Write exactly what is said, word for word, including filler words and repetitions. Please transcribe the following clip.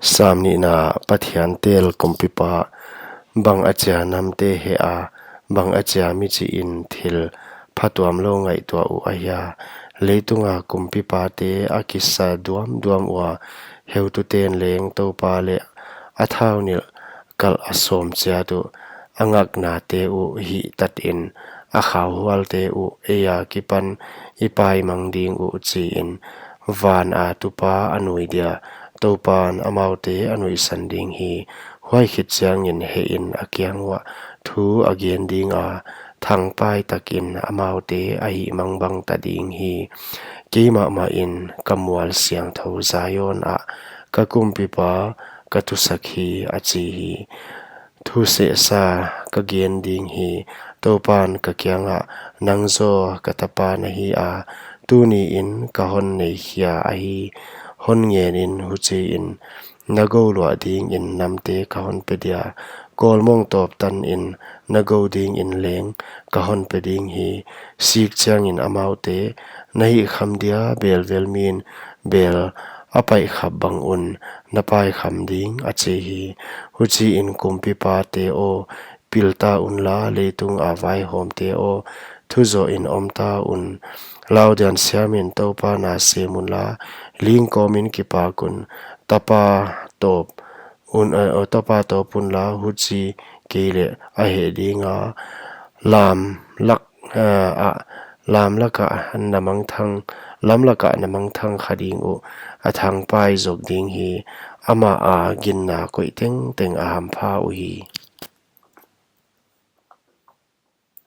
Sam nihna. Pathian tel kumpipa, bangachia namte heh a, bangachia michihin thil phatuamlou ngaihtuah uh ahia? Leitunga kumpipate a kisa duamduam ua, heututen leng Toupa leh a thaunilh kalh a sawm chiat uh. A ngaknate uh hihtatin, a khauhualte uh ei akipan i paimang ding uh, chiin, vana tupa a nui dia, Toupan amaute a nuihsan ding hi. Huai khit chiangin hehin a kiang uah thu a gen dinga, thangpai takin amaute a hihmangbang ta ding hi. Keimahmahin ka mual siangthou Zion ah, ka kumpipa ka thusak hi, a chi hi. Thusehsa ka gen ding hi. Toupan ka kiangah, nang zaw ka tapa na hi a, tuniin ka hon neikhia ahi. Hon ngenin huchiin, na gou luah dingin namte ka hon pe dia, kawlmong tawp tanin na gou dingin leng ka hon pe ding hi. Sik chiangin amaute, na hihkham dia belvel min bel a paihkhap bang un na paikham ding, a chi hi. Huchiin kumpipate aw, pilta unla, leitunga vaihawmte aw, thuzohin omta un. Laudian siamin Toupa na sem unla, lingkawmin kipak un. Tapa tawp un, eh, tapa tawp unla, huchi keileh a heh dinga, lam lak, eh, ah, lam lakah na mangthang, lam lakah na mangthang kha ding uh, a thangpai zok ding hi. Amah a ginna koih tengteng a hampha uhi.